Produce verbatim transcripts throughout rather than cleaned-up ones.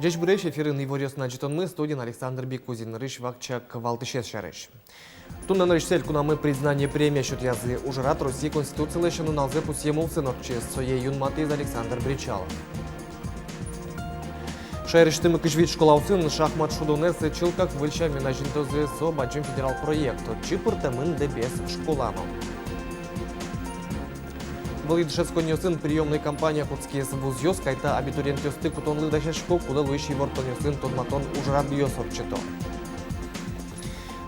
Ӟечбуресь! Эфирын «Иворъёс» но ӝытонмы, студиын Александр Бикузин. Нырысь вакчияк валтӥсез сярысь. Туннэ нырысьсэ элькунамы «Признание» премия сётъязы. Ужрад Россия Конституцилэсь нуналзэ пусъем улсын ортчиз. Сое юнматӥз Александр Бречалов. Шаерысьтымы кызь вить школаосын шахмат шудонэз чылкак выль сямен азинтозы. Со бадӟым федерал проект. Отчы пыртэмын Дэбес школа но. Вылӥ дышетсконниосын приёмной кампания кутскиз. Вузъёс кайта абитуриентъёсты кутонлы дасясько, кулэ луись ивортонъёсын тодматон ужрадъёс ортчыто.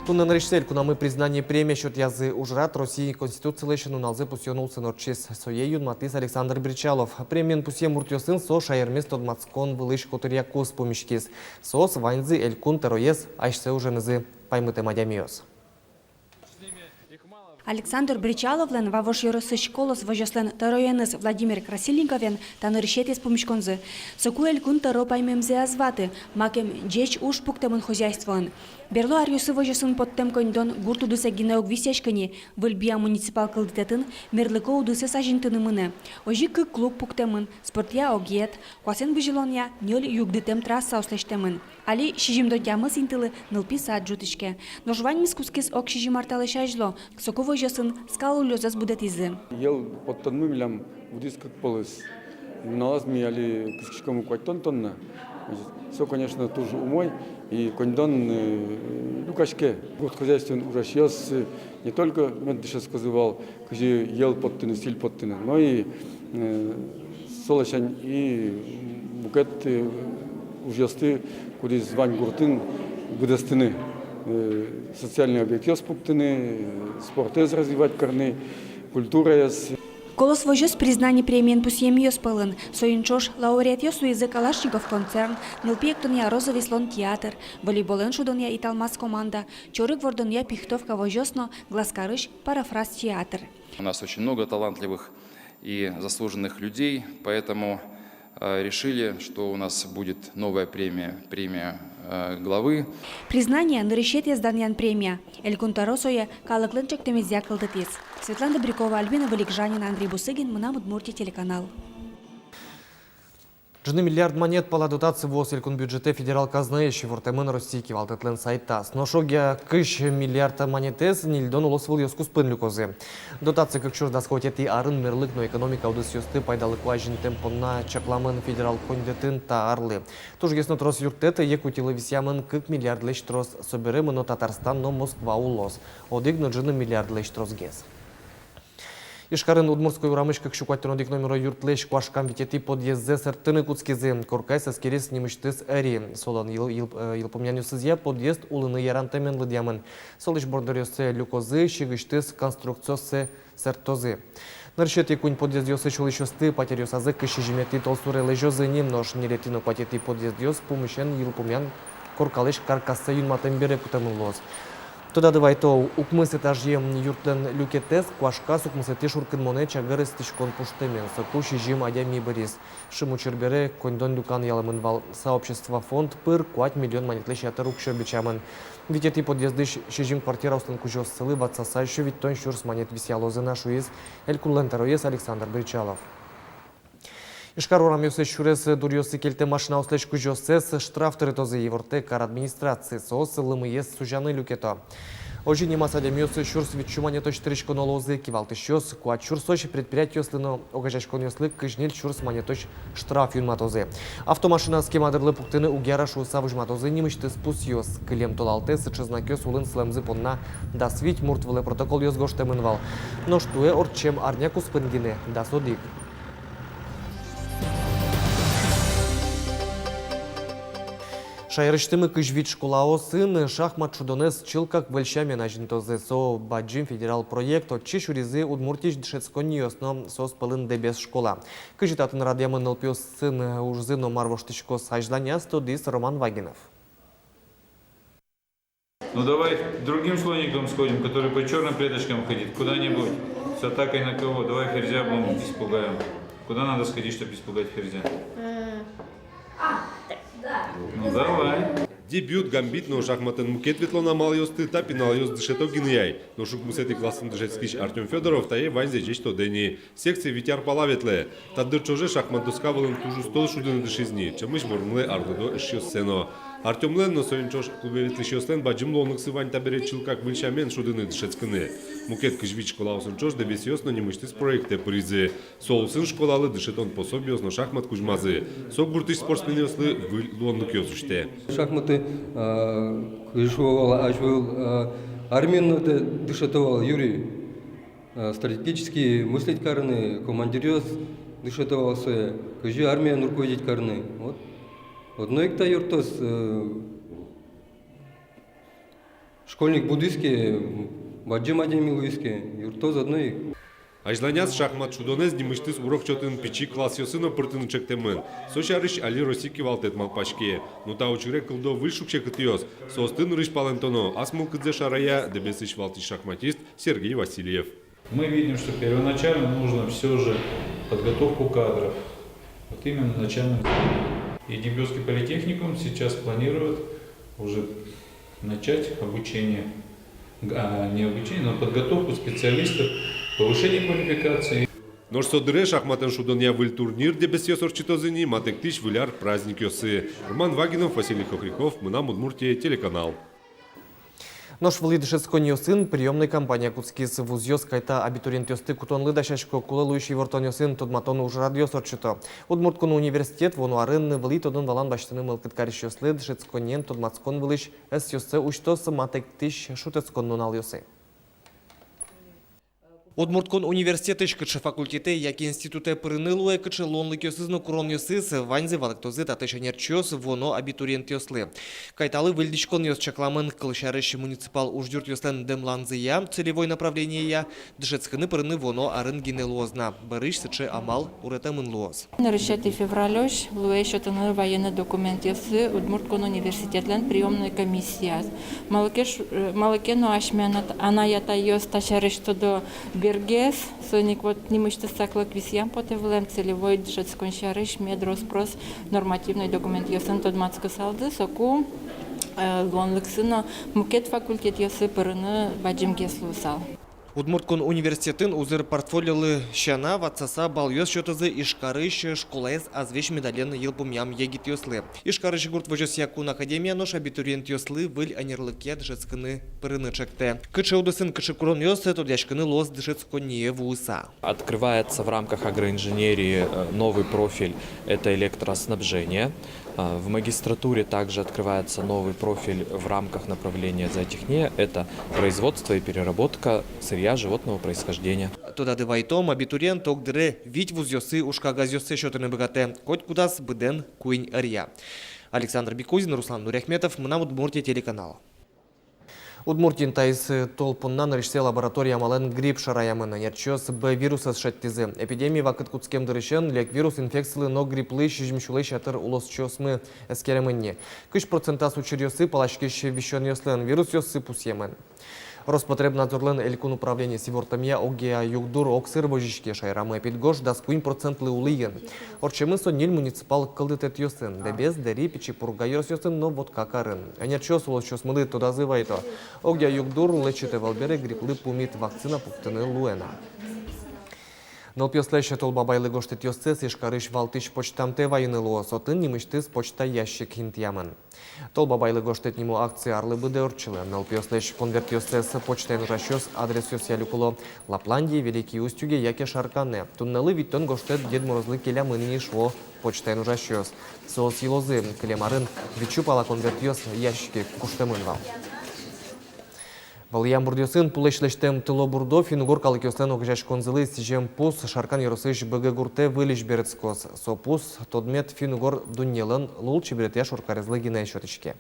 Туннэ нырысьсэ элькунамы «Признание» премия сётъязы. Ужрад Россия Конституцилэсь нуналзэ пусъён улсын ортчиз. Сое юнматӥз Александр Бречалов. Премиен пусъем муртъёсын со шаермес тодматскон вылысь котыръякуз пумиськиз. Соос ваньзы элькун тӧроез асьсэ уженызы паймытэм адямиос. Александр Бречаловлэн Вавож ёросысь «Колос» возёслэн тӧроеныз Владимир Красильниковен та нырысетӥез пумиськонзы. Соку элькун тӧро паймемзэ ӧз ваты, макем ӟеч уж пуктэмын хозяйствоын. Берло аръёсы возёсын поттэм коньдон гурт удысэ гинэ уг висъяськы ни, Выль Биа муниципал кылдытэтын мерлыко удысэз азинтыны мынэ. Озьы кык клуб пуктэмын, спортъя огъет, куасэн бызьылонъя ньыль югдытэм трассаос лэсьтэмын. Али сизьымдон тямыс интылы нылпи сад ӝутӥське. Нош ваньмыз кутскиз ог сизьым ар талэсь азьло, соку возёсын скал улёзэз будэтӥзы. Йӧл поттонмы милям вуттӥз кык полэс. Нуналаз ми али кыскиськомы куатьтон тонна. Значит, со, конечно, туж умой, и коньдон, э, люкаське. Гурт хозяйствоын ужасьёс, э, не только мед дышетскозы вал, кызьы йӧл поттыны, сӥль поттыны, но и, э, со ласянь и мукет, э, ужъёсты, кудӥз вань гуртын, быдэстыны, э, социальный объектъёс пуктыны, э, спортэз развивать карыны, культураез. «Колос» возёс «Признание» премиен пусъемъёс пӧлын. Соин ӵош лауреатъёс луизы Калашников концерн, нылпи эктонъя «Розовый слон» театр, волейболэн шудонъя «Италмас» команда, чорыг вордонъя «Пихтовка» возёс но Глазкарысь «Парафраз» театр. У нас очень много талантливых и заслуженных людей, поэтому, э, решили, что у нас будет новая премия, премия, э, главы. «Признание» нырысетӥез данъян премия. Элькун тӧро сое калыклэн ӵектэмезъя кылдытӥз. Светлана Добрякова, Альбина Вылегжанина, Андрей Бусыгин, «Мынам Удмуртие» телеканал. Ӝыны миллиард манет пала дотация вуоз элькун бюджетэ федерал казнаысь, ивортэмын Россия кивалтэтлэн сайтаз. Нош огъя кызь миллиард манетэз ньыльдон улосвылъёс куспын люкозы. Дотация кык сюрс дас куатетӥ арын мерлык но экономика удысъёсты пайдалыко азинтэм понна чакламын федерал коньдэтын та арлы. Тужгес но трос юрттэт Якутилы висъямын, кык миллиардлэсь трос. Собере мыно Татарстан но Москва улос, одӥг но ӝыны миллиардлэсь тросгес. Ижкарын Удмуртской урамысь кык сю куатьтон одӥг номеро юртлэсь куашкам витетӥ подъездзэ сэрттыны кутскизы. Коркаез эскериз нимысьтыз ӧри. Солэн йыл-, йыл-, э, йылпумъянъёсызъя подъезд улыны ярантэмен лыдъямын. Солэсь борддоръёссэ люкозы, сигысьтыз конструкциоссэ сэрттозы. Нырысетӥ куинь подъездъёсысь улӥсьёсты патеръёсазы кызь сизьыметӥ толсуре лэзёзы ни, нош ньылетӥ но куатетӥ подъездъёс пумысен йылпумъян коркалэсь каркассэ юнматэм бере кутэмын луоз. Тодады вайто, укмыс этажъем юртлэн люкетэз куашказ укмысэтӥ шуркынмонэ чагыр эстӥськон пуштэмын. Соку сизьым адями быриз. Шимес учыр бере коньдон люкан ялэмын вал. Сообщество фонд пыр куать миллион манетлэсь ятыр уксё бичамын. Витетӥ подъездысь сизьым квартираослэн кузёоссылы ватсаса сю витьтон сюрс манет висъялозы на, шуиз элькунлэн тӧроез Александр Бречалов. Ижкар урамъёсысь сюрес дуръёсы кельтэм машинаослэсь кузёоссэс штраф тырытозы, ивортэ кар администраци. Соос лымыез сузяны люкето. Озьы нимаз адямиос сюрс витьсю манетозь тырыськоно луозы. Кивалтӥсьёс куать сюрсозь, предприятиослы но огазеяськонъёслы кызь ньыль сюрс манетозь штраф юнматозы. Автомашинаез кема дырлы пуктыны уг яра шуыса возьматозы нимысьтыз пусъёс. Кылем толалтэ сыӵе знакъёс улын сылэмзы понна дас вить мурт вылэ протоколъёс гожтэмын вал. Нош туэ ортчем арня куспын гинэ дас одӥг. Шаерысьтымы кызь вить школаосын шахмат шудонэз чылкак выль сямен азинтозы. Со бадӟым федерал проект, отчы сюризы Удмуртиысь дышетсконниос но, соос пӧлын Дэбес школа. Кызьы татын радъямын нылпиосын ужзы но мар воштӥськоз азьланяз, тодӥз Роман Вагинов. Ну, давай другим слоником сходим, который по чёрным клеточкам ходит. Куда-нибудь с атакой на кого? Давай ферзя будем испугаем. Куда надо сходить, чтобы испугать ферзя? М. А, так, да. Ну, давай. Дебют, гамбит но шахматэн мукет ветлон амалъёсты та пиналъёс дышето гинэ ай. Нош укмысэтӥ классын дышетскись Артём Фёдоров тае ваньзэ ӟеч тодэ ни. Секцие вить ар пала ветлэ. Та дыр ӵоже шахмат доска вылын туж усто шудыны дышиз ни, ӵемысь вормылэ арлыдо эшъёссэ но. Артёмлэн но соин ӵош клубе ветлӥсьёслэн бадӟым луонлыксы вань табере чылкак выль сямен шудыны, дышетскыны. Мукет кызь вить школаосын ӵош Дэбесъёс но нимысьтыз проектэ пыризы. Со улсын школалы дышетон пособиос но шахмат кузьмазы. Со гуртысь спортсменъёслы выль луонлыкъёс усьтэ. Шахматы, а, кызьы шуо вал, азьвыл, а, армиын но ды-, дышето вал, юри, а, стратегически мыслить карыны, командиръёс дышето вал сое, кызьы армиен руководить карыны. Вот. Одно ик та юрттоз, э, школьник будӥз ке, бадӟым адями луиз ке, юрттоз одно ик. Азьланяз шахмат шудонэз нимысьтыз урок чотын пичи классъёсы но пыртыны чектэмын. Со сярысь али Россия кивалтэт малпаське. Но та учыре кылдо выль шуг-секытъёс. Соосты нырысь палэнтоно, ас мылкыдзэ шарая, Дэбесысь валтӥсь шахматист Сергей Васильев. Мы видим, что первоначально нужно всё же подготовку кадров. Вот именно начальным. И Дебёсский политехникум сейчас планирует уже начать обучение, а, не обучение, но подготовку специалистов, повышение квалификации. Нош со дыре шахматэн шудонъя выль турнир Дэбесъёс ортчытозы ни матэктӥсь выль ар праздникъёсы. Роман Вагинов, Василий Хохряков, «Мынам Удмуртие» телеканал. Нош вылӥ дышетсконниосын приёмной кампания кутскиз. Вузъёс кайта абитуриентъёсты кутонлы дасясько, кулэ луись ивортонъёсын тодматон ужрадъёс ортчыто. Удмурт кун университет вуоно арын вылӥ тодон-валан басьтыны мылкыд карисьёслы дышетсконниен тодматскон вылысь ӧсъёссэ усьтоз матэктӥсь шутэтскон нуналъёсы. Удмурт кун университетысь кыӵе факультетэ яке институтэ пырыны луэ, кыӵе луонлыкъёсыз но куронъёсыз, ваньзэ валэктозы татысь ӧнерчиос вуоно абитуриентъёслы. Кайталы выльдӥськонъёс чакламын. Кылсярысь, муниципал ужъюртъёслэн дэмланзыя, целевой направлениея, дышетскыны пырыны вуоно арын гинэ луоз на. Бӧрысь сыӵе амал уретэмын луоз. Нырысетӥ февралёзь луэ сётыны вайыны документъёсты Удмурт кун университетлэн приёмной комиссияз. Малы ке ш-, э, малы ке но асьме анай-, анай-атайёс та сярысь тодо бергес, соин ик вот нимысьтыз саклык висъям потэ вылэм, целевой дышетскон сярысь мед рос-прос нормативной документъёсын тодматскысалзы, соку, э, луонлыксы но мукет факультетъёсы пырыны бадӟымгес луысал. Удмурт кун университетын узыр портфолиолы сяна ватсаса баллъёс сётозы Ижкарысь школаез азвесь медален йылпумъям егитъёслы. Ижкарысь гурт возёсъя кун академия нош абитуриентъёслы выль ӧнерлыкъя дышетскыны пырыны чектэ. Кыӵе удысын кыӵе куронъёс, тодъяськыны луоз дышетсконние вуыса. Открывается в рамках агроинженерии, э, новый профиль, это электроснабжение. А, в магистратуре также открывается новый профиль в рамках направления зоотехния. Это производство и переработка сырья животного происхождения. Тодады вайытом, абитуриент огдыре вить вузъёсы ужкагазъёссэ сётыны быгатэ, котькудаз быдэн куинь ӧръя. Александр Бекузин, Руслан Нуряхметов, «Мынам Удмуртие» телеканал. Удмуртиын таиз тол понна нырысьсэ лаборатория амалэн грипп шараямын. Ӧнерчиос Б вирусэз шедьтӥзы. Эпидемия вакыт кутскем дырысен лек вирус инфекциялы но грипплы сизьым сюлэсь ятыр улосчиосмы эскеремын ни. Кызь процентаз учыръёсы паласькись висёнъёслэн вирусъёссы пусъемын. Роспотребнадзорлэн элькун управлениез ивортэмъя, огъя югдур огсыр возиське, шаерамы эпидгож дас куинь процентлы улӥ ини. Ортчемын со ньыль муниципал кылдытэтъёсын: Дэбес, Дэри, Пичи Пурга ёросъёсын но Воткакарын. Ӧнерчиос улосчиосмылы тодазы вайыто: огъя югдур лэчыт ӧвӧл бере, грипплы пумит вакцина пуктыны луэ на. Нылпиослэсь Тол Бабайлы гожтэтъёссэс Ижкарысь валтӥсь почтамтэ вайыны луоз. Отын нимысьтыз почта ящик интыямын. «Тол Бабайлы гожтэт» нимо акция арлы быдэ ортчылэ. Нылпиослэсь конвертъёссэс почтаен ужасьёс адресъёсъя люкыло: Лапландие, Великие Устюге яке Шаркане. Туннэлы витьтон гожтэт Дед Морозлы келямын ини, шуо почтаен ужасьёс. Соос йылозы, кылем арын витьсю пала конвертъёс ящике куштэмын вал. Вылӥям бурдъёсын пулэсь лэсьтэм тылобурдо финн-угор калыкъёслэн огазеяськонзылы сӥзем пус Шаркан ёросысь Быгы гуртэ выльысь берытскоз. Со пус тодмет финн-угор дуннелэн лулчеберетъя шоркарезлы гинэ сётӥське.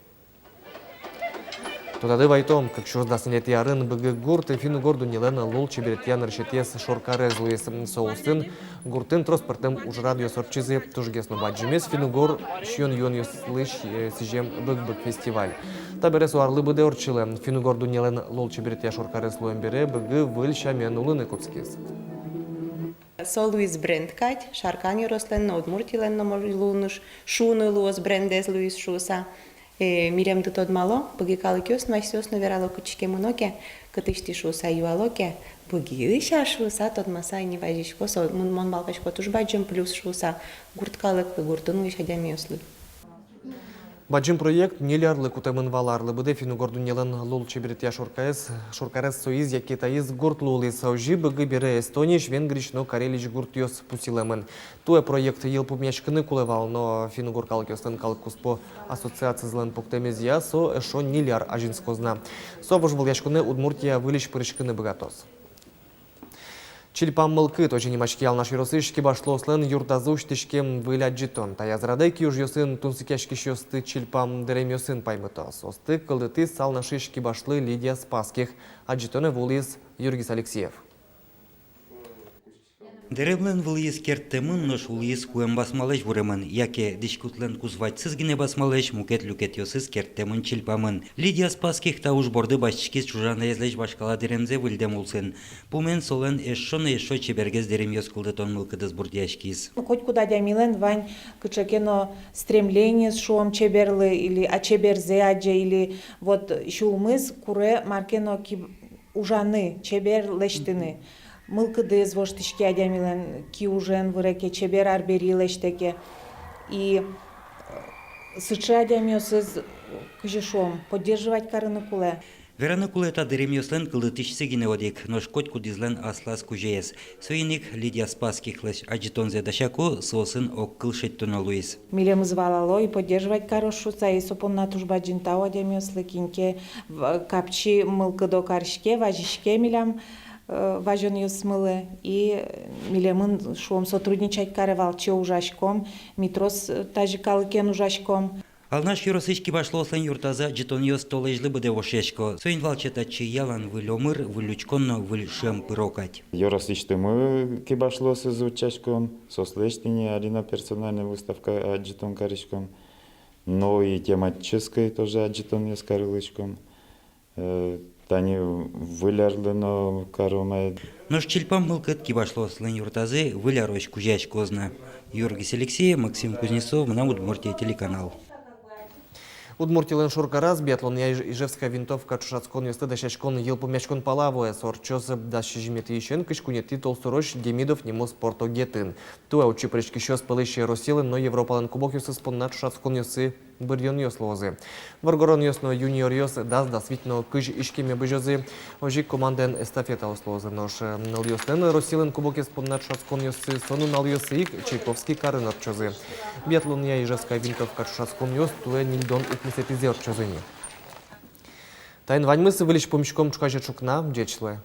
Тодады вайытом, кык сюрс дас ньылетӥ арын Быгы гурт финн-угор дуннелэн лулчеберетъя нырысетӥез шоркарез луиз. Со улсын гуртын трос пӧртэм ужрадъёс ортчизы. Тужгес но бадӟымез — финн-угор сиён-юонъёслы, э, сӥзем «Быг-быг» фестиваль. Табере со арлы быдэ ортчылэ. Финн-угор дуннелэн лулчеберетъя шоркарез луэм бере Быгы выль сямен улыны кутскиз. Со луиз бренд кадь, Шаркан ёрослэн но, Удмуртилэн но, мож луыны ш-, шуыны луоз, брендэз луиз шуыса. Э, милемды тодмало, Быги калыкъёс но асьсэос но верало, кытчы ке мыно ке, кытысь тӥ шуыса юало ке, Быгиысь-а шуыса тодмаса ини вазисько. Со мон, мон малпасько, туж бадӟым плюс шуыса гурт калыклы, гуртын улӥсь адямиослы. Бадӟым проект ньыль арлы кутэмын вал. Арлы быдэ финн-угор дуннелэн лулчеберетъя шоркарез, шоркарез соиз яке таиз гурт луылӥз. Озьы Быги бере Эстониысь, Венгриысь но Карелиысь гуртъёс пусйылэмын. Туэ проект йылпумъяськыны кулэ вал, но финн-угор калыкъёслэн калык куспо ассоциацизылэн пуктэмезъя со эшшо ньыль ар азинскоз на. Со вожвылъяськонэ Удмуртия выльысь пыриськыны быгатоз. «Чильпам мылкыд» — озьы нимаське Алнаш ёросысь кибашлыослэн юртазы усьтӥськем выль адӟытон. Таяз радэ киужъёсын тунсыкъяськисьёсты чильпам дэремъёсын паймыто. Соосты кылдытӥз Алнашысь кибашлы Лидия Спасских. Адӟытонэ вуылӥз Юргис Алексеев. Дэремлэн вылӥыз керттэмын, нош улӥыз куэм басмалэсь вуремын, яке дӥськутлэн кузвадьсыз гинэ басмалэсь, мукет люкетъёсыз керттэмын чильпамын. Лидия Спасских та уж борды басьтӥськиз ӵужанаезлэсь вашкала дэремзэ выльдэм улсын. Пумен солэн эшшо но эшшо чебергес дэремъёс кылдытон мылкыдыз бурдъяськиз. Котькуд адямилэн вань кыӵе ке но стремлениез, шуом, чеберлы, или а чеберзэ адӟе, или вот сюлмыз куре мар ке но ки-, ужаны, чебер лэсьтыны. Мылкыдыз воштӥське адямилэн, киужен выре ке, чебер арбери лэсьтэ ке. И, э, сыӵе адямиосыз, кызьы шуом, поддерживать карыны кулэ. Вераны кулэ, та дэремъёслэн кылдытӥсьсы гинэ одӥг, нош котькудӥзлэн аслаз кузёез. Соин ик Лидия Спасскихлэсь адӟытонзэ дасяко, соосын огкыл шедьтоно луиз. Милемыз валало и поддерживать каро шуса, и со понна туж бадӟым тау адямиослы, кин ке в-, капчи мылкыдо кариське, вазиське милям, э, вазёнъёсмылы, и милемын, шуом, сотрудничать каре валче, ужаськом, ми трос, э, тазьы калыкен ужаськом. Алнаш ёросысь кибашлыослэн юртазы адӟытонъёс толэзьлы быдэ вошъясько. Соин валче татчы ялан выль омыр, выль учкон но выль шӧм пыро кадь. Ёросысьтымы кибашлыосыз утчаськом, соослэсь тӥни али но персональной выставка, адӟытон кариськом. Но и тематической тоже адӟытонъёс карылӥськом. Э, тани выль арлы но каром ай. Нош чильпам мылкыд кибашлыослэн юртазы выль арозь кузёяськоз на. Юргис Алексеев, Максим Кузнецов, «Мынам Удмуртие» телеканал. Удмуртилэн шоркараз биатлонъя Иж-, Ижевская винтовка ӵошатсконъёсты дасяськон йылпумъяськон пала вуэ. Со ортчоз дас сизьыметӥысен кызь куинетӥ толсурозь Демидов нимо спорт огетын. Туэ отчы пыриськисьёс пӧлысь Россилэн но Европалэн кубокъёсыз понна ӵошатсконъёсы быръёнъёс луозы. Воргоронъёс но юниоръёс дас, дас вить но кызь иськеме бызёзы. Озьы ик командаен эстафетаос луозы. Нош, э, нылъёслэн Россилэн кубокез понна ӵошатсконъёссы со нуналъёсы ик Чайковский карын ортчозы. Биатлонъя Ижевская винтовка ӵошатсконъёс туэ ньыльдон укмысэтӥзэ ортчозы ни. Таин ваньмыз. Выльысь пумиськом ӵуказе ӵукна. Ӟеч луэ.